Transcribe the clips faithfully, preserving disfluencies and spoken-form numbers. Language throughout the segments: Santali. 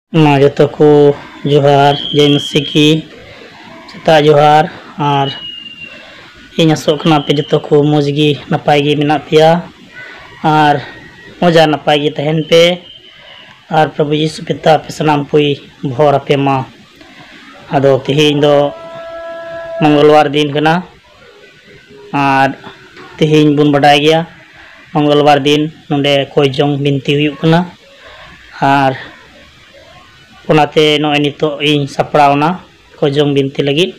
ᱢᱟ ᱡᱚᱛᱚ ᱠᱚ ᱡᱚᱦᱟᱨ, ᱡᱚᱭ ᱢᱟᱥᱤ ᱠᱤ, ᱥᱮᱛᱟᱜ ᱡᱚᱦᱟᱨ᱾ ᱟᱨ ᱤᱧ ᱟᱥᱚᱜ ᱠᱟᱱᱟ ᱟᱯᱮ ᱡᱚᱛᱚ ᱠᱚ ᱢᱚᱡᱽ ᱜᱮ ᱱᱟᱯᱟᱭ ᱜᱮ ᱢᱮᱱᱟᱜ ᱯᱮᱭᱟ᱾ ᱟᱨ ᱢᱚᱡᱽ ᱟᱨ ᱱᱟᱯᱟᱭ ᱜᱮ ᱛᱟᱦᱮᱱ ᱯᱮ᱾ ᱟᱨ ᱯᱨᱚᱵᱷᱩ ᱡᱤᱥᱩ ᱯᱤᱛᱟ ᱟᱯᱮ ᱥᱟᱱᱟᱢ ᱠᱚᱭ ᱵᱷᱚᱨ ᱟᱯᱮ ᱢᱟ᱾ ᱟᱫᱚ ᱛᱮᱦᱮᱧ ᱫᱚ ᱢᱚᱝᱜᱚᱞᱵᱟᱨ ᱫᱤᱱ ᱠᱟᱱᱟ᱾ ᱟᱨ ᱛᱮᱦᱮᱧ ᱵᱚᱱ ᱵᱟᱰᱟᱭ ᱜᱮᱭᱟ, ᱢᱚᱝᱜᱚᱞᱵᱟᱨ ᱫᱤᱱ ᱱᱚᱰᱮ ᱠᱚᱭ ᱡᱚᱝ ᱵᱤᱱᱛᱤ ᱦᱩᱭᱩᱜ ᱠᱟᱱᱟ᱾ ᱟᱨ ᱚᱱᱟᱛᱮ ᱱᱚᱜᱼᱚᱭ ᱱᱤᱛᱚᱜ ᱤᱧ ᱥᱟᱯᱲᱟᱣ ᱮᱱᱟ ᱠᱚᱭ ᱡᱚᱝ ᱵᱤᱱᱛᱤ ᱞᱟᱹᱜᱤᱫ᱾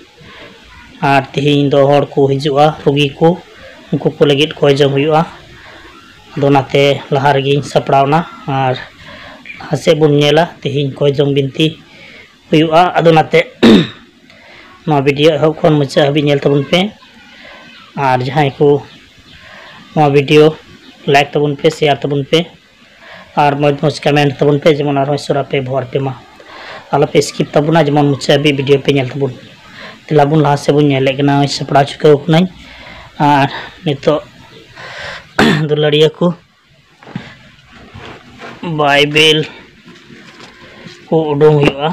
ᱟᱨ ᱛᱮᱦᱮᱧ ᱫᱚ ᱦᱚᱲ ᱠᱚ ᱦᱤᱡᱩᱜᱼᱟ, ᱨᱩᱜᱤ ᱠᱚ, ᱩᱱᱠᱩ ᱠᱚ ᱞᱟᱹᱜᱤᱫ ᱠᱚᱭ ᱡᱚᱝ ᱦᱩᱭᱩᱜᱼᱟ᱾ ᱟᱫᱚ ᱚᱱᱟᱛᱮ ᱞᱟᱦᱟ ᱨᱮᱜᱮᱧ ᱥᱟᱯᱲᱟᱣ ᱮᱱᱟ᱾ ᱟᱨ ᱞᱟᱦᱟ ᱥᱮᱫ ᱵᱚᱱ ᱧᱮᱞᱟ, ᱛᱮᱦᱮᱧ ᱠᱚᱭ ᱡᱚᱝ ᱵᱤᱱᱛᱤ ᱦᱩᱭᱩᱜᱼᱟ᱾ ᱟᱫᱚ ᱚᱱᱟᱛᱮ ᱱᱚᱣᱟ ᱵᱷᱤᱰᱤᱭᱳ ᱮᱦᱚᱵ ᱠᱷᱚᱱ ᱢᱩᱪᱟᱹᱫ ᱦᱟᱹᱵᱤᱡ ᱧᱮᱞ ᱛᱟᱵᱚᱱ ᱯᱮ᱾ ᱟᱨ ᱡᱟᱦᱟᱸᱭ ᱠᱚ ᱱᱚᱣᱟ ᱵᱷᱤᱰᱤᱭᱳ ᱞᱟᱭᱤᱠ ᱛᱟᱵᱚᱱ ᱯᱮ, ᱥᱮᱭᱟᱨ ᱛᱟᱵᱚᱱ ᱯᱮ, ᱟᱨ ᱢᱚᱡᱽ ᱢᱚᱡᱽ ᱠᱚᱢᱮᱱᱴ ᱛᱟᱵᱚᱱ ᱯᱮ, ᱡᱮᱢᱚᱱ ᱟᱨᱦᱚᱸ ᱤᱥᱚᱨ ᱟᱯᱮ ᱵᱷᱚᱨ ᱯᱮ ᱢᱟ᱾ ᱟᱞᱚᱯᱮ ᱥᱠᱤᱯ ᱛᱟᱵᱚᱱᱟ, ᱡᱮᱢᱚᱱ ᱢᱩᱪᱟᱹᱫ ᱦᱟᱹᱵᱤᱡ ᱵᱷᱤᱰᱤᱭᱳ ᱯᱮ ᱧᱮᱞ ᱛᱟᱵᱚᱱ᱾ ᱫᱮᱞᱟ ᱵᱚᱱ ᱞᱟᱦᱟ ᱥᱮᱫ ᱵᱚᱱ ᱧᱮᱞᱮᱫ ᱠᱟᱱᱟ, ᱥᱟᱯᱲᱟᱣ ᱪᱩᱠᱟᱹᱣ ᱠᱟᱹᱱᱟᱹᱧ᱾ ᱟᱨ ᱱᱤᱛᱚᱜ ᱫᱩᱞᱟᱹᱲᱤᱭᱟᱹ ᱠᱚ ᱵᱟᱭᱵᱮᱞ ᱠᱚ ᱩᱰᱩᱝ ᱦᱩᱭᱩᱜᱼᱟ᱾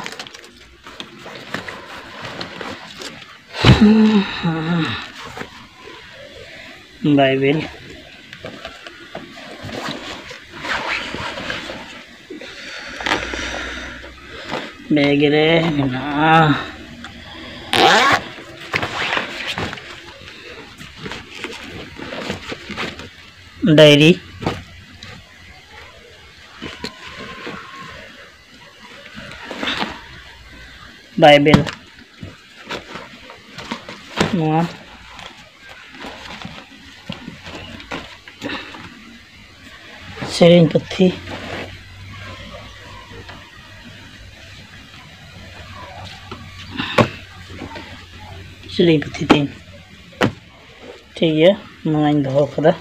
ᱵᱟᱭᱵᱮᱞ ᱵᱮᱜᱽ ᱨᱮ ᱢᱮᱱᱟᱜᱼᱟ᱾ ᱰᱟᱭᱨᱤ, ᱵᱟᱭᱵᱮᱞ, ᱱᱚᱣᱟ ᱥᱮᱨᱮᱧ ᱯᱩᱛᱷᱤ, ᱥᱮᱨᱮᱧ ᱯᱩᱛᱷᱤ ᱛᱤᱧ᱾ ᱴᱷᱤᱠ ᱜᱮᱭᱟ, ᱱᱚᱣᱟᱧ ᱫᱚᱦᱚ ᱠᱟᱫᱟ᱾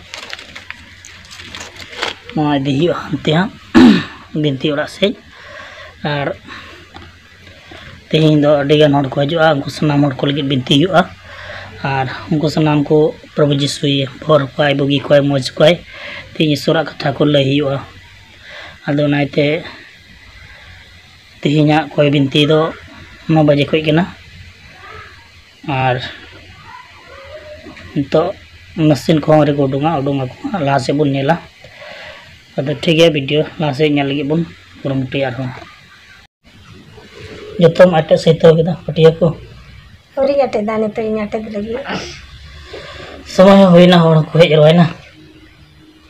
ᱱᱚᱣᱟ ᱤᱫᱤ ᱦᱩᱭᱩᱜᱼᱟ ᱦᱟᱱᱛᱮ ᱦᱟᱸᱜ ᱵᱤᱱᱛᱤ ᱚᱲᱟᱜ ᱥᱮᱫ᱾ ᱟᱨ ᱛᱮᱦᱮᱧ ᱫᱚ ᱟᱹᱰᱤ ᱜᱟᱱ ᱦᱚᱲ ᱠᱚ ᱦᱤᱡᱩᱜᱼᱟ, ᱩᱱᱠᱩ ᱥᱟᱱᱟᱢ ᱦᱚᱲ ᱠᱚ ᱞᱟᱹᱜᱤᱫ ᱵᱤᱱᱛᱤ ᱦᱩᱭᱩᱜᱼᱟ᱾ ᱟᱨ ᱩᱱᱠᱩ ᱥᱟᱱᱟᱢ ᱠᱚ ᱯᱨᱚᱵᱷᱩ ᱡᱤᱥᱩᱭ ᱵᱷᱚᱨ ᱠᱚᱣᱟᱭ, ᱵᱩᱜᱤ ᱠᱚᱣᱟᱭ, ᱢᱚᱡᱽ ᱠᱚᱣᱟᱭ᱾ ᱛᱮᱦᱮᱧ ᱤᱥᱚᱨᱟᱜ ᱠᱟᱛᱷᱟ ᱠᱚ ᱞᱟᱹᱭ ᱦᱩᱭᱩᱜᱼᱟ᱾ ᱟᱫᱚ ᱚᱱᱟᱛᱮ ᱛᱮᱦᱮᱧᱟᱜ ᱠᱚᱭ ᱵᱤᱱᱛᱤ ᱫᱚ ᱱᱚ ᱵᱟᱡᱮ ᱠᱷᱚᱡ ᱠᱟᱱᱟ᱾ ᱟᱨ ᱱᱤᱛᱚᱜ ᱢᱮᱥᱤᱱ ᱠᱚᱦᱚᱸ ᱟᱹᱣᱨᱤ ᱠᱚ ᱩᱰᱩᱝᱟ, ᱩᱰᱩᱝ ᱟᱠᱚ ᱦᱟᱸᱜ, ᱞᱟᱦᱟ ᱥᱮᱫ ᱵᱚᱱ ᱧᱮᱞᱟ᱾ ᱟᱫᱚ ᱴᱷᱤᱠ ᱜᱮᱭᱟ, ᱵᱷᱤᱰᱤᱭᱳ ᱞᱟᱦᱟ ᱥᱮᱫ ᱧᱮᱞ ᱞᱟᱹᱜᱤᱫ ᱵᱚᱱ ᱠᱩᱨᱩᱢᱩᱴᱩᱭᱟ ᱟᱨᱦᱚᱸ᱾ ᱡᱚᱛᱚᱢ ᱟᱴᱮᱫ ᱥᱟᱹᱛᱟᱹᱣ ᱠᱮᱫᱟ ᱯᱟᱹᱴᱭᱟᱹ ᱠᱚ? ᱟᱹᱣᱨᱤᱧ ᱟᱴᱮᱫᱟ, ᱱᱤᱛᱚᱜ ᱤᱧ ᱟᱴᱮᱫ ᱞᱟᱹᱜᱤᱫ᱾ ᱥᱚᱢᱚᱭ ᱦᱚᱸ ᱦᱩᱭᱱᱟ, ᱦᱚᱲ ᱦᱚᱸᱠᱚ ᱦᱮᱡ ᱡᱟᱨᱣᱟᱭᱱᱟ᱾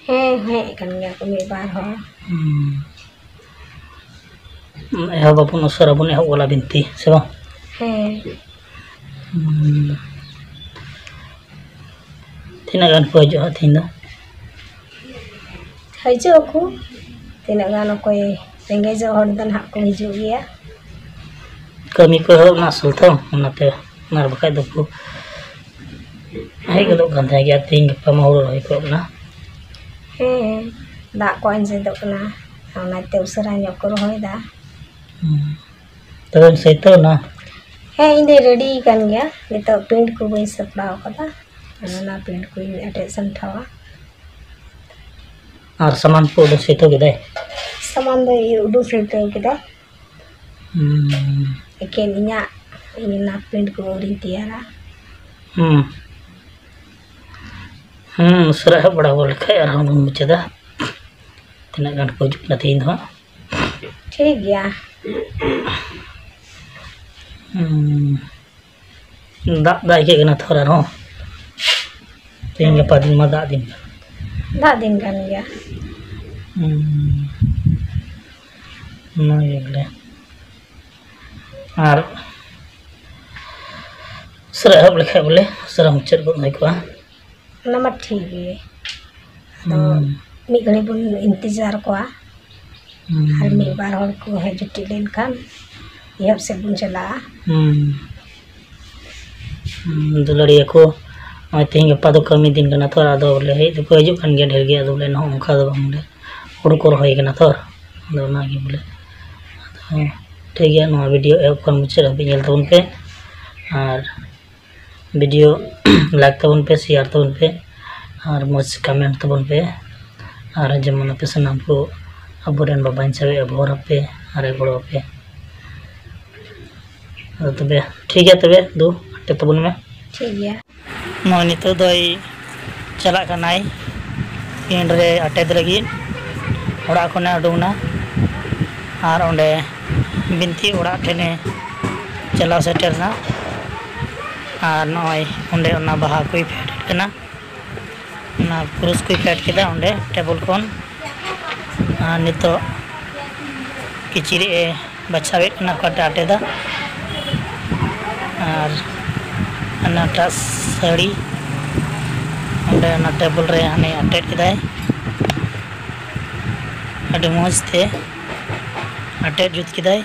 ᱦᱮᱸ, ᱦᱮᱡ ᱟᱠᱟᱱ ᱜᱮᱭᱟ ᱠᱚ ᱢᱤᱫ ᱵᱟᱨ ᱦᱚᱲ᱾ ᱦᱩᱸ᱾ ᱮᱦᱚᱵ ᱟᱵᱚᱱ, ᱩᱥᱟᱹᱨᱟ ᱵᱚᱱ ᱮᱦᱚᱵ ᱜᱚᱞᱟ ᱵᱤᱱᱛᱤ, ᱥᱮ ᱵᱟᱝ? ᱦᱮᱸ᱾ ᱦᱩᱸ᱾ ᱛᱤᱱᱟᱹᱜ ᱜᱟᱱ ᱠᱚ ᱦᱤᱡᱩᱜᱼᱟ ᱛᱮᱦᱮᱧ ᱫᱚ? ᱦᱤᱡᱩᱜ ᱟᱠᱚ, ᱛᱤᱱᱟᱹᱜ ᱜᱟᱱ ᱚᱠᱚᱭ ᱨᱮᱸᱜᱮᱡᱚᱜ ᱦᱚᱲ ᱫᱚ ᱱᱟᱦᱟᱜ ᱠᱚ ᱦᱤᱡᱩᱜ ᱜᱮᱭᱟ᱾ ᱠᱟᱹᱢᱤ ᱠᱚ ᱮᱦᱚᱵ ᱮᱱᱟ ᱟᱥᱚᱞ ᱛᱚ, ᱚᱱᱟᱛᱮ, ᱟᱨ ᱵᱟᱠᱷᱟᱡ ᱫᱚᱠᱚ ᱦᱮᱡ ᱜᱚᱫᱚᱜ ᱠᱟᱱ ᱛᱟᱦᱮᱸ ᱜᱮᱭᱟ᱾ ᱛᱮᱦᱮᱧ ᱜᱟᱯᱟ ᱢᱟ ᱦᱩᱲᱩ ᱨᱚᱦᱚᱭ ᱠᱚ ᱮᱦᱚᱵ ᱮᱱᱟ᱾ ᱦᱮᱸ, ᱫᱟᱜ ᱠᱚ ᱟᱸᱡᱮᱫᱚᱜ ᱠᱟᱱᱟ, ᱚᱱᱟᱛᱮ ᱩᱥᱟᱹᱨᱟ ᱧᱚᱜ ᱠᱚ ᱨᱚᱦᱚᱭᱮᱫᱟ᱾ ᱦᱩᱸ᱾ ᱛᱚᱵᱮᱢ ᱥᱟᱹᱛᱟᱹᱣ ᱮᱱᱟ? ᱦᱮᱸ, ᱤᱧ ᱫᱚᱧ ᱨᱮᱰᱤ ᱟᱠᱟᱱ ᱜᱮᱭᱟ᱾ ᱱᱤᱛᱚᱜ ᱯᱮᱱᱴ ᱠᱚ ᱵᱟᱹᱧ ᱥᱟᱯᱲᱟᱣ ᱠᱟᱫᱟ, ᱚᱱᱟ ᱯᱮᱱᱴ ᱠᱚᱧ ᱟᱴᱮᱫ ᱥᱟᱢᱴᱷᱟᱣᱟ᱾ ᱟᱨ ᱥᱟᱢᱟᱱ ᱠᱚ ᱩᱰᱩᱠ ᱥᱟᱹᱛᱟᱹᱣ ᱠᱮᱫᱟᱭ? ᱥᱟᱢᱟᱱ ᱫᱚ ᱤᱭᱟᱹ ᱩᱰᱩᱠ ᱥᱟᱹᱛᱟᱹᱣ ᱠᱮᱫᱟ᱾ ᱦᱩᱸ᱾ ᱮᱠᱮᱱ ᱤᱧᱟᱹᱜ, ᱤᱧ ᱚᱱᱟ ᱯᱮᱱᱴ ᱠᱚ ᱟᱹᱣᱨᱤᱧ ᱛᱮᱭᱟᱨᱟ᱾ ᱦᱩᱸ᱾ ᱦᱩᱸ, ᱩᱥᱟᱹᱨᱟ ᱮᱦᱚᱵ ᱵᱟᱲᱟ ᱜᱚᱫ ᱞᱮᱠᱷᱟᱡ ᱟᱨᱦᱚᱸ ᱵᱚᱱ ᱢᱩᱪᱟᱹᱫᱟ᱾ ᱛᱤᱱᱟᱹᱜ ᱜᱟᱱ ᱠᱚ ᱦᱤᱡᱩᱜ ᱠᱟᱱᱟ ᱛᱮᱦᱮᱧ ᱫᱚ ᱦᱟᱸᱜ᱾ ᱴᱷᱤᱠ ᱜᱮᱭᱟ᱾ ᱦᱩᱸ᱾ ᱫᱟᱜ ᱫᱟᱜ ᱟᱹᱭᱠᱟᱹᱜ ᱠᱟᱱᱟ ᱛᱷᱚᱨ ᱟᱨᱦᱚᱸ᱾ ᱛᱮᱦᱮᱧ ᱜᱟᱯᱟ ᱫᱤᱱ ᱢᱟ ᱫᱟᱜ ᱫᱤᱱ ᱠᱟᱱᱟ᱾ ᱫᱟᱜ ᱫᱤᱱ ᱠᱟᱱ ᱜᱮᱭᱟ᱾ ᱦᱩᱸ᱾ ᱚᱱᱟᱜᱮ ᱵᱚᱞᱮ᱾ ᱟᱨ ᱩᱥᱟᱹᱨᱟ ᱮᱦᱚᱵ ᱞᱮᱠᱷᱟᱡ ᱵᱚᱞᱮ ᱩᱥᱟᱹᱨᱟ ᱢᱩᱪᱟᱹᱫ ᱜᱚᱫ ᱦᱩᱭ ᱠᱚᱜᱼᱟ᱾ ᱚᱱᱟ ᱢᱟ ᱴᱷᱤᱠ ᱜᱮ᱾ ᱟᱫᱚ ᱦᱩᱸ᱾ ᱢᱤᱫ ᱜᱷᱟᱹᱲᱤᱡ ᱵᱚᱱ ᱤᱱᱛᱮᱡᱟᱨ ᱠᱚᱣᱟ᱾ ᱦᱩᱸ᱾ ᱟᱨ ᱢᱤᱫ ᱵᱟᱨ ᱦᱚᱲ ᱠᱚ ᱦᱮᱡ ᱡᱩᱴᱤᱡ ᱞᱮᱱᱠᱷᱟᱱ ᱮᱦᱚᱵ ᱥᱮᱫ ᱵᱚᱱ ᱪᱟᱞᱟᱜᱼᱟ᱾ ᱦᱩᱸ᱾ ᱦᱩᱸ, ᱫᱩᱞᱟᱹᱲᱤᱭᱟᱹ ᱠᱚ, ᱱᱚᱜᱼᱚᱭ ᱛᱮᱦᱮᱧ ᱜᱟᱯᱟ ᱫᱚ ᱠᱟᱹᱢᱤ ᱫᱤᱱ ᱠᱟᱱᱟ ᱛᱚ, ᱟᱫᱚ ᱵᱚᱞᱮ ᱦᱮᱡ ᱫᱚᱠᱚ ᱦᱤᱡᱩᱜ ᱠᱟᱱ ᱜᱮᱭᱟ ᱰᱷᱮᱨ ᱜᱮ, ᱟᱫᱚ ᱵᱚᱞᱮ ᱱᱚᱜᱼᱚ ᱱᱚᱝᱠᱟ ᱫᱚ ᱵᱟᱝ ᱵᱚᱞᱮ, ᱦᱩᱲᱩ ᱠᱚ ᱨᱚᱦᱚᱭ ᱠᱟᱱᱟ ᱛᱚ, ᱟᱫᱚ ᱚᱱᱟᱜᱮ ᱵᱚᱞᱮ᱾ ᱟᱫᱚ ᱴᱷᱤᱠ ᱜᱮᱭᱟ, ᱱᱚᱣᱟ ᱵᱷᱤᱰᱤᱭᱳ ᱮᱦᱚᱵ ᱠᱷᱚᱱ ᱢᱩᱪᱟᱹᱫ ᱦᱟᱹᱵᱤᱡ ᱧᱮᱞ ᱛᱟᱵᱚᱱ ᱯᱮ, ᱟᱨ ᱵᱷᱤᱰᱤᱭᱳ ᱞᱟᱭᱤᱠ ᱛᱟᱵᱚᱱ ᱯᱮ, ᱥᱮᱭᱟᱨ ᱛᱟᱵᱚᱱ ᱯᱮ, ᱟᱨ ᱢᱚᱡᱽ ᱠᱚᱢᱮᱱᱴ ᱛᱟᱵᱚᱱ ᱯᱮ, ᱟᱨ ᱡᱮᱢᱚᱱ ᱟᱯᱮ ᱥᱟᱱᱟᱢ ᱠᱚ ᱟᱵᱚᱨᱮᱱ ᱵᱟᱵᱟᱧ ᱥᱟᱶ ᱟᱵᱚ ᱦᱚᱨ ᱯᱮ ᱟᱨᱮ ᱜᱚᱲᱚ ᱟᱯᱮᱭᱟ᱾ ᱟᱫᱚ ᱛᱚᱵᱮ ᱴᱷᱤᱠ ᱜᱮᱭᱟ, ᱛᱚᱵᱮ ᱫᱩ ᱟᱴᱮᱫ ᱛᱟᱵᱚᱱ ᱢᱮ᱾ ᱴᱷᱤᱠ ᱜᱮᱭᱟ᱾ ᱱᱚᱜᱼᱚᱭ ᱱᱤᱛᱚᱜ ᱫᱚᱭ ᱪᱟᱞᱟᱜ ᱠᱟᱱᱟᱭ ᱯᱤᱸᱰ ᱨᱮ ᱟᱴᱮᱫ ᱞᱟᱹᱜᱤᱫ᱾ ᱚᱲᱟᱜ ᱠᱷᱚᱱᱮ ᱩᱰᱩᱝ ᱮᱱᱟ ᱟᱨ ᱚᱸᱰᱮ ᱵᱤᱱᱛᱤ ᱚᱲᱟᱜ ᱴᱷᱮᱱᱮ ᱪᱟᱞᱟᱣ ᱥᱮᱴᱮᱨ ᱮᱱᱟ᱾ ᱟᱨ ᱱᱚᱜᱼᱚᱭ ᱚᱸᱰᱮ ᱚᱱᱟ ᱵᱟᱦᱟ ᱠᱚᱭ ᱯᱷᱮᱰ ᱠᱟᱱᱟ, ᱚᱱᱟ ᱠᱨᱩᱥ ᱠᱚᱭ ᱯᱷᱮᱰ ᱠᱮᱫᱟ ᱚᱸᱰᱮ ᱴᱮᱵᱚᱞ ᱠᱷᱚᱱ᱾ ᱟᱨ ᱱᱤᱛᱚᱜ ᱠᱤᱪᱨᱤᱡ ᱮ ᱵᱟᱪᱷᱟᱣᱮᱫ ᱠᱟᱱᱟ, ᱚᱠᱟᱴᱟᱜ ᱟᱴᱮᱫᱟ᱾ ᱟᱨ ᱦᱟᱱᱟᱴᱟᱜ ᱥᱟᱹᱲᱤ ᱚᱸᱰᱮ ᱚᱱᱟ ᱴᱮᱵᱚᱞ ᱨᱮ ᱦᱟᱱᱮ ᱟᱴᱮᱫ ᱠᱮᱫᱟᱭ, ᱟᱹᱰᱤ ᱢᱚᱡᱽ ᱛᱮ ᱟᱴᱮᱫ ᱡᱩᱛ ᱠᱮᱫᱟᱭ᱾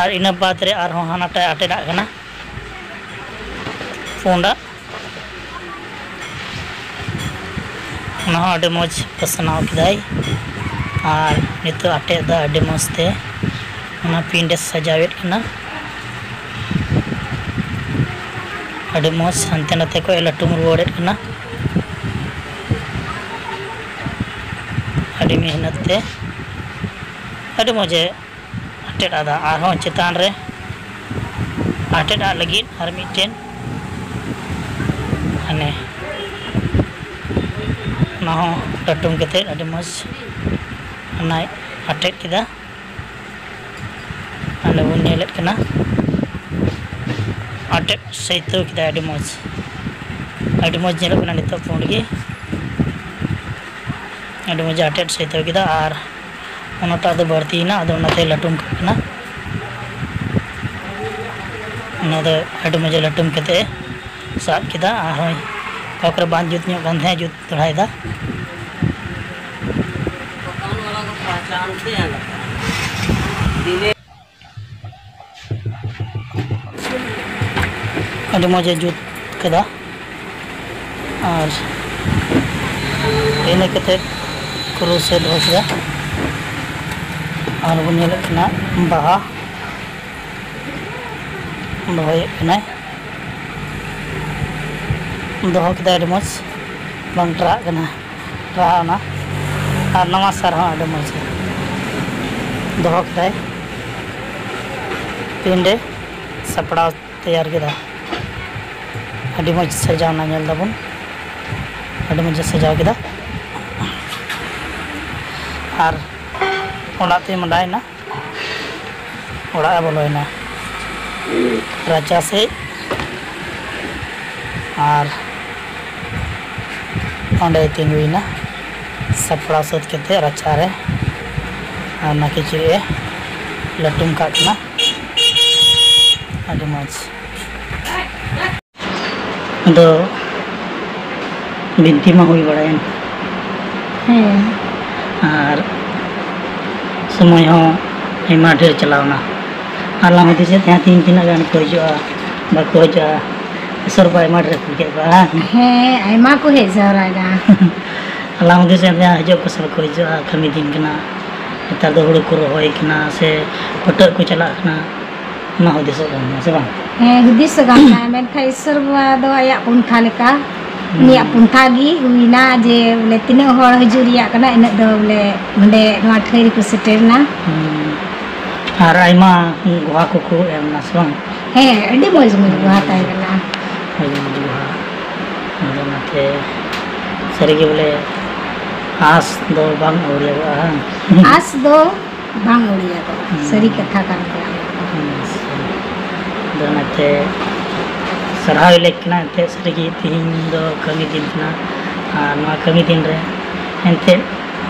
ᱟᱨ ᱤᱱᱟᱹ ᱵᱟᱫᱽ ᱨᱮ ᱟᱨᱦᱚᱸ ᱦᱟᱱᱟᱴᱟᱜ ᱟᱴᱮᱫᱟᱜ ᱠᱟᱱᱟ ᱯᱩᱸᱰᱟᱜ, ᱚᱱᱟ ᱦᱚᱸ ᱟᱹᱰᱤ ᱢᱚᱡᱽ ᱯᱟᱥᱱᱟᱣ ᱠᱮᱫᱟᱭ᱾ ᱟᱨ ᱱᱤᱛᱚᱜ ᱟᱴᱮᱫ ᱫᱟ ᱟᱹᱰᱤ ᱢᱚᱡᱽ ᱛᱮ, ᱚᱱᱟ ᱯᱤᱸᱰ ᱮ ᱥᱟᱡᱟᱣᱮᱫ ᱠᱟᱱᱟ᱾ ᱟᱹᱰᱤ ᱢᱚᱡᱽ ᱦᱟᱱᱛᱮ ᱱᱟᱛᱮ ᱠᱷᱚᱱ ᱮ ᱞᱟᱹᱴᱩᱢ ᱨᱩᱣᱟᱹᱲᱮᱫ ᱠᱟᱱᱟ᱾ ᱟᱹᱰᱤ ᱢᱮᱦᱱᱚᱛ ᱛᱮ ᱟᱹᱰᱤ ᱢᱚᱡᱽ ᱮ ᱟᱴᱮᱫ ᱟᱫᱟ᱾ ᱟᱨᱦᱚᱸ ᱪᱮᱛᱟᱱ ᱨᱮ ᱟᱴᱮᱫ ᱟᱜ ᱞᱟᱹᱜᱤᱫ ᱟᱨ ᱢᱤᱫᱴᱮᱱ ᱦᱟᱱᱮ ᱚᱱᱟ ᱦᱚᱸ ᱞᱟᱹᱴᱩᱢ ᱠᱟᱛᱮᱫ ᱟᱹᱰᱤ ᱢᱚᱡᱽ ᱚᱱᱟᱭ ᱟᱴᱮᱫ ᱠᱮᱫᱟ᱾ ᱚᱸᱰᱮ ᱵᱚᱱ ᱧᱮᱞᱮᱫ ᱠᱟᱱᱟ, ᱟᱴᱮᱫ ᱥᱟᱹᱭᱛᱟᱹᱣ ᱠᱮᱫᱟᱭ ᱟᱹᱰᱤ ᱢᱚᱡᱽ, ᱟᱹᱰᱤ ᱢᱚᱡᱽ ᱧᱮᱞᱚᱜ ᱠᱟᱱᱟ ᱱᱤᱛᱚᱜ ᱯᱩᱸᱰ ᱜᱮ᱾ ᱟᱹᱰᱤ ᱢᱚᱡᱽ ᱟᱴᱮᱫ ᱥᱟᱹᱭᱛᱟᱹᱣ ᱠᱮᱫᱟ᱾ ᱟᱨ ᱚᱱᱟᱴᱟᱜ ᱫᱚ ᱵᱟᱹᱲᱛᱤᱭᱮᱱᱟ, ᱟᱫᱚ ᱚᱱᱟᱛᱮ ᱞᱟᱹᱴᱩᱢ ᱠᱟᱜ ᱠᱟᱱᱟ᱾ ᱚᱱᱟ ᱫᱚ ᱟᱹᱰᱤ ᱢᱚᱡᱽ ᱞᱟᱹᱴᱩᱢ ᱠᱟᱛᱮ ᱥᱟᱵ ᱠᱮᱫᱟ᱾ ᱟᱨᱦᱚᱸ ᱚᱠᱟ ᱠᱚᱨᱮ ᱵᱟᱝ ᱡᱩᱛ ᱧᱚᱜ ᱠᱟᱱ ᱛᱟᱦᱮᱸᱫ, ᱡᱩᱛ ᱫᱚᱦᱲᱟᱭᱮᱫᱟ᱾ ᱟᱹᱰᱤ ᱢᱚᱡᱽ ᱮ ᱡᱩᱛ ᱠᱟᱫᱟ᱾ ᱟᱨ ᱤᱱᱟᱹ ᱠᱟᱛᱮ ᱠᱨᱩᱥ ᱮ ᱫᱚᱦᱚ ᱠᱮᱫᱟ᱾ ᱟᱨ ᱵᱚᱱ ᱧᱮᱞᱮᱫ ᱠᱟᱱᱟ ᱵᱟᱦᱟ ᱫᱚᱦᱚᱭᱮᱫ ᱠᱟᱱᱟᱭ, ᱫᱚᱦᱚ ᱠᱮᱫᱟᱭ ᱟᱹᱰᱤ ᱢᱚᱡᱽ, ᱵᱟᱝ ᱴᱨᱟᱦᱟᱜ ᱠᱟᱱᱟ, ᱴᱨᱟᱦᱟᱣ ᱮᱱᱟ᱾ ᱟᱨ ᱱᱟᱣᱟ ᱥᱟᱨ ᱦᱚᱸ ᱟᱹᱰᱤ ᱢᱚᱡᱽ ᱜᱮ᱾ ᱫᱚᱦᱚ ᱠᱮᱫᱟᱭ᱾ ᱛᱤᱱᱨᱮ ᱥᱟᱯᱲᱟᱣ ᱛᱮᱭᱟᱨ ᱠᱮᱫᱟ᱾ ᱟᱹᱰᱤ ᱢᱚᱡᱽ ᱥᱟᱡᱟᱣᱱᱟ, ᱧᱮᱞ ᱫᱟᱵᱚᱱ᱾ ᱟᱹᱰᱤ ᱢᱚᱡᱽ ᱮ ᱥᱟᱡᱟᱣ ᱠᱮᱫᱟ᱾ ᱟᱨ ᱚᱲᱟᱜ ᱛᱮᱭ ᱢᱚᱦᱰᱟᱭᱮᱱᱟ, ᱚᱲᱟᱜ ᱮ ᱵᱚᱞᱚᱭᱮᱱᱟ ᱨᱟᱪᱟ ᱥᱮᱫ᱾ ᱟᱨ ᱚᱸᱰᱮᱭ ᱛᱤᱸᱜᱩᱭᱮᱱᱟ, ᱥᱟᱯᱲᱟᱣ ᱥᱟᱹᱛ ᱠᱟᱛᱮ ᱨᱟᱪᱟᱨᱮ᱾ ᱟᱨ ᱚᱱᱟ ᱠᱤᱪᱨᱤᱡ ᱮ ᱞᱟᱹᱴᱩᱢ ᱠᱟᱜ ᱠᱟᱱᱟ᱾ ᱟᱹᱰᱤ ᱢᱚᱡᱽ᱾ ᱟᱫᱚ ᱵᱤᱱᱛᱤ ᱢᱟ ᱦᱩᱭ ᱵᱟᱲᱟᱭᱮᱱ᱾ ᱦᱮᱸ᱾ ᱟᱨ ᱥᱚᱢᱚᱭ ᱦᱚᱸ ᱟᱭᱢᱟ ᱰᱷᱮᱨ ᱪᱟᱞᱟᱣᱱᱟ᱾ ᱟᱨ ᱞᱟᱝ ᱦᱩᱫᱤᱥᱮᱫ ᱛᱟᱦᱮᱸ, ᱛᱮᱦᱮᱧ ᱛᱤᱱᱟᱹᱜ ᱜᱟᱱ ᱠᱚ ᱦᱤᱡᱩᱜᱼᱟ, ᱵᱟᱠᱚ ᱦᱤᱡᱩᱜᱼᱟ᱾ ᱤᱥᱚᱨ ᱵᱟ ᱟᱭᱢᱟ ᱰᱷᱮᱨ ᱠᱩᱞ ᱠᱮᱫ ᱠᱚᱣᱟ, ᱦᱮᱸ? ᱦᱮᱸ, ᱟᱭᱢᱟ ᱠᱚ ᱦᱮᱡ ᱡᱟᱣᱨᱟᱭᱮᱱᱟ᱾ ᱟᱨ ᱞᱟᱝ ᱦᱩᱫᱤᱥᱮᱫ ᱛᱟᱦᱮᱸ, ᱦᱤᱡᱩᱜ ᱟᱠᱚ ᱥᱮ ᱵᱟᱠᱚ ᱦᱤᱡᱩᱜᱼᱟ, ᱠᱟᱹᱢᱤ ᱫᱤᱱ ᱠᱟᱱᱟ᱾ ᱱᱮᱛᱟᱨ ᱫᱚ ᱦᱩᱲᱩ ᱠᱚ ᱨᱚᱦᱚᱭ ᱠᱟᱱᱟ ᱥᱮ ᱯᱟᱹᱴᱟᱹᱜ ᱠᱚ ᱪᱟᱞᱟᱜ ᱠᱟᱱᱟ, ᱚᱱᱟ ᱦᱩᱫᱤᱥᱚᱜ ᱠᱟᱱ ᱜᱮᱭᱟ ᱥᱮ ᱵᱟᱝ? ᱦᱮᱸ, ᱦᱩᱫᱤᱥᱚᱜ ᱠᱟᱱ ᱜᱮᱭᱟ, ᱢᱮᱱᱠᱷᱟᱱ ᱤᱥᱚᱨ ᱵᱟᱵᱟ ᱫᱚ ᱟᱭᱟᱜ ᱯᱚᱱᱛᱷᱟ ᱞᱮᱠᱟ, ᱦᱩᱸ᱾ ᱩᱱᱤᱭᱟᱜ ᱯᱚᱱᱛᱷᱟ ᱜᱮ ᱦᱩᱭᱱᱟ ᱡᱮ ᱵᱚᱞᱮ ᱛᱤᱱᱟᱹᱜ ᱦᱚᱲ ᱦᱤᱡᱩᱜ ᱨᱮᱭᱟᱜ ᱠᱟᱱᱟ, ᱤᱱᱟᱹᱜ ᱫᱚ ᱵᱚᱞᱮ ᱱᱚᱰᱮ ᱱᱚᱣᱟ ᱴᱷᱟᱹᱭ ᱨᱮᱠᱚ ᱥᱮᱴᱮᱨ ᱮᱱᱟ᱾ ᱦᱩᱸ᱾ ᱟᱨ ᱟᱭᱢᱟ ᱜᱚᱦᱟ ᱠᱚᱠᱚ ᱮᱢ ᱮᱱᱟ ᱥᱮ ᱵᱟᱝ? ᱦᱮᱸ, ᱟᱹᱰᱤ ᱢᱚᱡᱽ ᱢᱚᱡᱽ ᱜᱚᱦᱟ ᱛᱟᱦᱮᱸ ᱠᱟᱱᱟ᱾ ᱟᱹᱰᱤ ᱢᱚᱡᱽ ᱜᱚᱦᱟ᱾ ᱟᱫᱚ ᱚᱱᱟᱛᱮ ᱥᱟᱹᱨᱤᱜᱮ ᱵᱚᱞᱮ ᱟᱸᱥ ᱫᱚ ᱵᱟᱝ ᱟᱹᱣᱲᱤᱭᱟᱜᱼᱟ, ᱵᱟᱝ? ᱟᱸᱥ ᱫᱚ ᱵᱟᱝ ᱟᱹᱣᱲᱤᱭᱟᱜᱼᱟ, ᱦᱩᱸ᱾ ᱥᱟᱹᱨᱤ ᱠᱟᱛᱷᱟ ᱠᱟᱱ ᱜᱮᱭᱟ᱾ ᱦᱩᱸ, ᱥᱟᱹᱨᱤ᱾ ᱟᱫᱚ ᱚᱱᱟᱛᱮ ᱥᱟᱨᱦᱟᱣ ᱞᱮᱠ ᱠᱟᱱᱟ ᱮᱱᱛᱮᱫ, ᱥᱟᱹᱨᱤᱜᱮ ᱛᱮᱦᱮᱧ ᱫᱚ ᱠᱟᱹᱢᱤ ᱫᱤᱱ ᱠᱟᱱᱟ᱾ ᱟᱨ ᱱᱚᱣᱟ ᱠᱟᱹᱢᱤ ᱫᱤᱱ ᱨᱮ ᱮᱱᱛᱮᱫ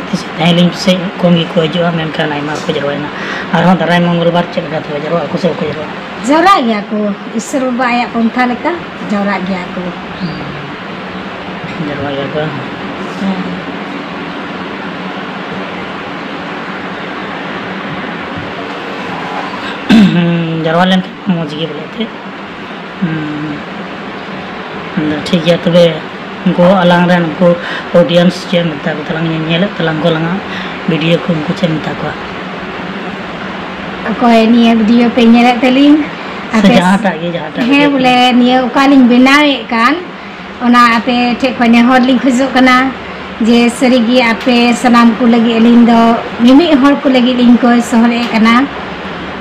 ᱛᱤᱥ ᱛᱟᱦᱮᱸ ᱞᱤᱧ ᱯᱟᱥᱮᱡ ᱠᱚᱢ ᱜᱮᱠᱚ ᱦᱤᱡᱩᱜᱼᱟ, ᱢᱮᱱᱠᱷᱟᱱ ᱟᱭᱢᱟ ᱠᱚ ᱡᱟᱨᱣᱟᱭᱮᱱᱟ᱾ ᱟᱨᱦᱚᱸ ᱫᱟᱨᱟᱭ ᱢᱚᱝᱜᱚᱞ ᱵᱟᱨ ᱪᱮᱫ ᱞᱮᱠᱟ ᱛᱮᱠᱚ ᱡᱟᱨᱣᱟᱜᱼᱟ, ᱟᱠᱚ ᱥᱮᱫ ᱠᱚ ᱡᱟᱨᱣᱟᱜᱼᱟ? ᱡᱟᱣᱨᱟᱜ ᱜᱮᱭᱟ ᱠᱚ, ᱤᱥᱚᱨ ᱵᱟᱵᱟ ᱟᱭᱟᱜ ᱯᱚᱱᱛᱷᱟ ᱞᱮᱠᱟ ᱡᱟᱣᱨᱟᱜ ᱜᱮᱭᱟ ᱠᱚ᱾ ᱦᱩᱸ᱾ ᱡᱟᱨᱣᱟᱜ ᱜᱮᱭᱟ ᱠᱚ᱾ ᱦᱮᱸ᱾ ᱦᱩᱸ, ᱡᱟᱨᱣᱟ ᱞᱮᱱᱠᱷᱟᱱ ᱢᱚᱡᱽ ᱜᱮ ᱵᱚᱞᱮ ᱮᱱᱛᱮᱫ᱾ ᱦᱩᱸ᱾ ᱟᱫᱚ ᱴᱷᱤᱠ ᱜᱮᱭᱟ ᱛᱚᱵᱮ, ᱩᱱᱠᱩ ᱟᱞᱟᱝ ᱨᱮᱱ ᱩᱱᱠᱩ audience ᱪᱮᱫ ᱮᱢ ᱢᱮᱛᱟ ᱠᱚ ᱛᱟᱞᱟᱝ, ᱧᱮᱧᱮᱞᱮᱫ ᱛᱟᱞᱟᱝ ᱠᱚ ᱟᱞᱟᱝᱟᱜ video ᱠᱚ, ᱩᱱᱠᱩ ᱪᱮᱫ ᱮᱢ ᱢᱮᱛᱟ ᱠᱚᱣᱟ? ᱚᱠᱚᱭ ᱱᱤᱭᱟᱹ video ᱯᱮ ᱧᱮᱞᱮᱫ ᱛᱟᱹᱞᱤᱧ? ᱥᱮ ᱟᱯᱮ ᱡᱟᱦᱟᱸᱴᱟᱜ ᱜᱮ, ᱡᱟᱦᱟᱸᱴᱟᱜ ᱦᱮᱸ, ᱜᱮ᱾ ᱵᱚᱞᱮ ᱱᱤᱭᱟᱹ ᱚᱠᱟᱞᱤᱧ ᱵᱮᱱᱟᱣᱮᱫ ᱠᱟᱱ, ᱚᱱᱟ ᱟᱯᱮ ᱴᱷᱮᱡ ᱠᱷᱚᱱ ᱱᱮᱦᱚᱨ ᱞᱤᱧ ᱠᱷᱚᱡᱚᱜ ᱠᱟᱱᱟ, ᱡᱮ ᱥᱟᱹᱨᱤᱜᱮ ᱟᱯᱮ ᱥᱟᱱᱟᱢ ᱠᱚ ᱞᱟᱹᱜᱤᱫ ᱟᱹᱞᱤᱧ ᱫᱚ ᱢᱤᱢᱤᱫ ᱦᱚᱲ ᱠᱚ ᱞᱟᱹᱜᱤᱫ ᱞᱤᱧ ᱠᱚᱭ ᱥᱚᱦᱚᱨᱮᱫ ᱠᱟᱱᱟ,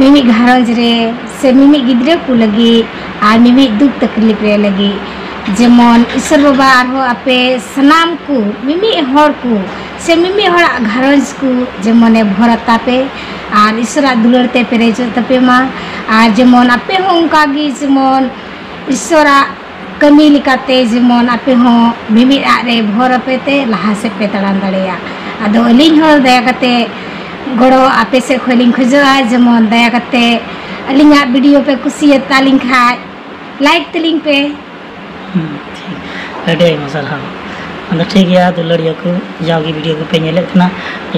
ᱢᱤᱢᱤᱫ ᱜᱷᱟᱨᱚᱸᱡᱽ ᱨᱮ ᱥᱮ ᱢᱤᱢᱤᱫ ᱜᱤᱫᱽᱨᱟᱹ ᱠᱚ ᱞᱟᱹᱜᱤᱫ ᱟᱨ ᱢᱤᱢᱤᱫ ᱫᱩᱠ ᱛᱟᱠᱞᱤᱯ ᱨᱮ ᱞᱟᱹᱜᱤᱫ, ᱡᱮᱢᱚᱱ ᱤᱥᱚᱨ ᱵᱟᱵᱟ ᱟᱨᱦᱚᱸ ᱟᱯᱮ ᱥᱟᱱᱟᱢ ᱠᱚ ᱢᱤᱢᱤᱫ ᱦᱚᱲ ᱠᱚ ᱥᱮ ᱢᱤᱢᱤᱫ ᱦᱚᱲᱟᱜ ᱜᱷᱟᱨᱚᱸᱡᱽ ᱠᱚ ᱡᱮᱢᱚᱱᱮ ᱵᱷᱚᱨ ᱟᱛᱟ ᱯᱮ ᱟᱨ ᱤᱥᱚᱨᱟᱜ ᱫᱩᱞᱟᱹᱲ ᱛᱮ ᱯᱮᱨᱮᱡᱚᱜ ᱛᱟᱯᱮ ᱢᱟ᱾ ᱟᱨ ᱡᱮᱢᱚᱱ ᱟᱯᱮ ᱦᱚᱸ ᱚᱱᱠᱟ ᱜᱮ ᱡᱮᱢᱚᱱ ᱤᱥᱚᱨᱟᱜ ᱠᱟᱹᱢᱤ ᱞᱮᱠᱟᱛᱮ ᱡᱮᱢᱚᱱ ᱟᱯᱮ ᱦᱚᱸ ᱢᱤᱢᱤᱫ ᱟᱜ ᱨᱮ ᱵᱷᱚᱨ ᱟᱯᱮ ᱛᱮ ᱞᱟᱦᱟ ᱥᱮᱫ ᱯᱮ ᱛᱟᱲᱟᱢ ᱫᱟᱲᱮᱭᱟᱜᱼᱟ᱾ ᱟᱫᱚ ᱟᱹᱞᱤᱧ ᱦᱚᱸ ᱫᱟᱭᱟ ᱠᱟᱛᱮ ᱜᱚᱲᱚ ᱟᱯᱮ ᱥᱮᱫ ᱠᱷᱚᱱ ᱞᱤᱧ ᱠᱷᱚᱡᱚᱜᱼᱟ, ᱡᱮᱢᱚᱱ ᱫᱟᱭᱟ ᱠᱟᱛᱮ ᱟᱹᱞᱤᱧᱟᱜ ᱵᱷᱤᱰᱤᱭᱳ ᱯᱮ ᱠᱩᱥᱤᱭᱟᱛᱟ ᱞᱤᱧ ᱠᱷᱟᱡ ᱞᱟᱭᱤᱠ ᱛᱟᱹᱞᱤᱧ ᱯᱮ᱾ ᱦᱩᱸ, ᱴᱷᱤᱠ᱾ ᱟᱹᱰᱤ ᱟᱭᱢᱟ ᱥᱟᱨᱦᱟᱣ᱾ ᱟᱫᱚ ᱴᱷᱤᱠ ᱜᱮᱭᱟ ᱫᱩᱞᱟᱹᱲᱤᱭᱟᱹ ᱠᱚ, ᱡᱟᱣᱜᱮ ᱵᱷᱤᱰᱤᱭᱳ ᱠᱚᱯᱮ ᱧᱮᱞᱮᱫ ᱠᱟᱱᱟ,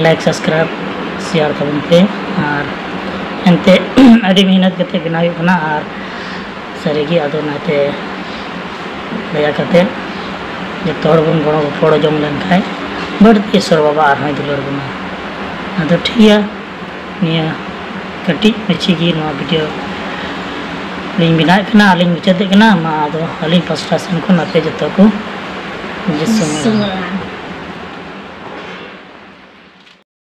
ᱞᱟᱭᱤᱠ, ᱥᱟᱵᱥᱠᱨᱟᱭᱤᱵ, ᱥᱮᱭᱟᱨ ᱛᱟᱵᱚᱱ ᱯᱮ᱾ ᱟᱨ ᱮᱱᱛᱮ ᱟᱹᱰᱤ ᱢᱮᱦᱱᱚᱛ ᱠᱟᱛᱮ ᱵᱮᱱᱟᱣ ᱦᱩᱭᱩᱜ ᱠᱟᱱᱟ᱾ ᱟᱨ ᱥᱟᱹᱨᱤᱜᱮ ᱟᱫᱚ ᱚᱱᱟᱛᱮ ᱫᱟᱭᱟ ᱠᱟᱛᱮ ᱡᱚᱛᱚ ᱦᱚᱲ ᱵᱚᱱ ᱜᱚᱲᱚ ᱜᱚᱯᱚᱲᱚ ᱡᱚᱝ ᱞᱮᱱᱠᱷᱟᱡ ᱵᱟᱹᱲᱛᱤ ᱤᱥᱚᱨ ᱵᱟᱵᱟ ᱟᱨᱦᱚᱸᱭ ᱫᱩᱞᱟᱹᱲ ᱵᱚᱱᱟ᱾ ᱟᱫᱚ ᱴᱷᱤᱠ ᱜᱮᱭᱟ, ᱱᱤᱭᱟᱹ ᱠᱟᱹᱴᱤᱡ ᱢᱟᱹᱪᱷᱤ ᱜᱮ ᱱᱚᱣᱟ ᱵᱷᱤᱰᱤᱭᱳ ᱞᱤᱧ ᱵᱮᱱᱟᱣᱮᱫ ᱠᱟᱱᱟ ᱟᱨ ᱞᱤᱧ ᱢᱩᱪᱟᱹᱫᱮᱫ ᱠᱟᱱᱟ᱾ ᱢᱟ ᱟᱫᱚ ᱟᱹᱞᱤᱧ ᱯᱟᱥᱴᱟ ᱥᱮᱱ ᱠᱷᱚᱱ ᱟᱯᱮ ᱡᱚᱛᱚ ᱠᱚ ᱡᱤᱥᱩ ᱢᱟᱨᱟᱝ᱾